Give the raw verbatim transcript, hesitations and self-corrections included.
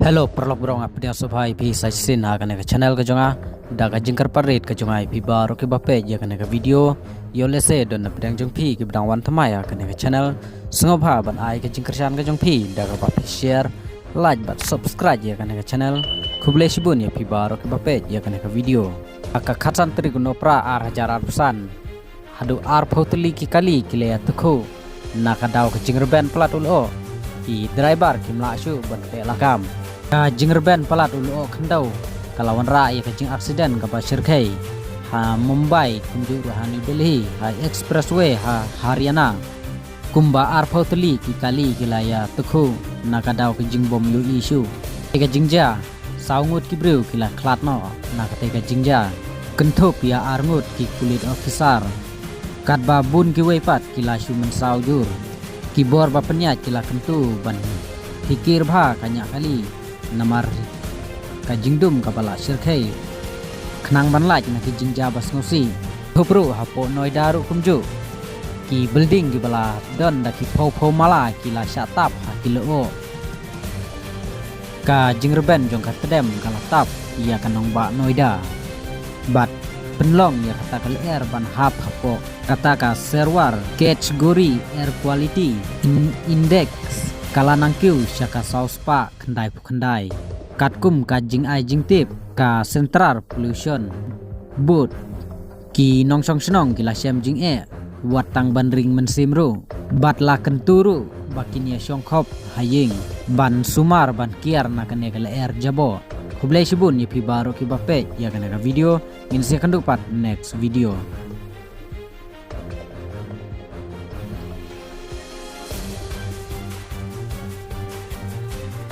Hello paralok baroh, nga pdiang sngewbha ïa phi sa shisien ha kane ka channel ka jong nga. Da ka jingkyrpad rit ka jong nga ïa phi baroh kiba peit ïa kane ka video, ïoh lehse don na pdeng jong phi kiba dang wan thymmai ha kane ka channel, sngewbha ban ai ka jingkyrshan ka jong phi da kaba phi share, like bad subscribe ïa kane ka channel. Khublei shibun ïa phi baroh kiba peit ïa kane ka video. Ha ka khatsan tarik u Nohprah ar hajar arphew san, haduh arphew tylli ki kali ki la ïatyngkhuh na ka daw ka jingrben palat u lyoh ki driver kim lah shuh ban teh lakam. Ka jingrben palat u lyoh khyndew ka la wanrah ïa ka jingaksiden kaba shyrkhei ha Mumbai kumjuh ruh ha New Delhi ha expressway ha Haryana. Kumba arphew tylli ki kali ki la ïatyngkhuh na ka daw ka jingbym ïohi shuh. Ïa ka jingjia, saw ngut ki briew ki la khlad noh na katei ka jingjia, kynthup ïa ar ngut ki pulit officer. Katba bun kiwei pat ki la shu mynsaw jur. Ki bor ba pynïaid ki la kyntu ban hikir bha ka ñiah kali namar ka jingdum kaba la shyrkhei khnang ban lait na ki jingjia ba sngewsih. Thup ruh hapoh Noida ruh kumjuh, ki building kiba la don da ki phew phew mala ki la shah tap ha ki lyoh. Ka jingrben jong ka tdem ka la tap ïa ka nongbah Noida bad pynlong ïa kata ka lyer ban hap hapoh kata ka serwar category air quality in- index ka la nang kiew sha ka saw spah khyndai phew khyndai. Katkum ka jingai jingtip ka Central Pollution Board, ki nongshong shnong ki la shem jingeh wat tang ban ring mynsiem ruh bad la kyntu ruh ba kin ïa shong khop ha ïing ban sumar ban kiar na kane ka lyer jaboh. Khublei shibun ïa phi baroh kiba peit ïa kane ka video. Ngin sa ïakynduh pat next video.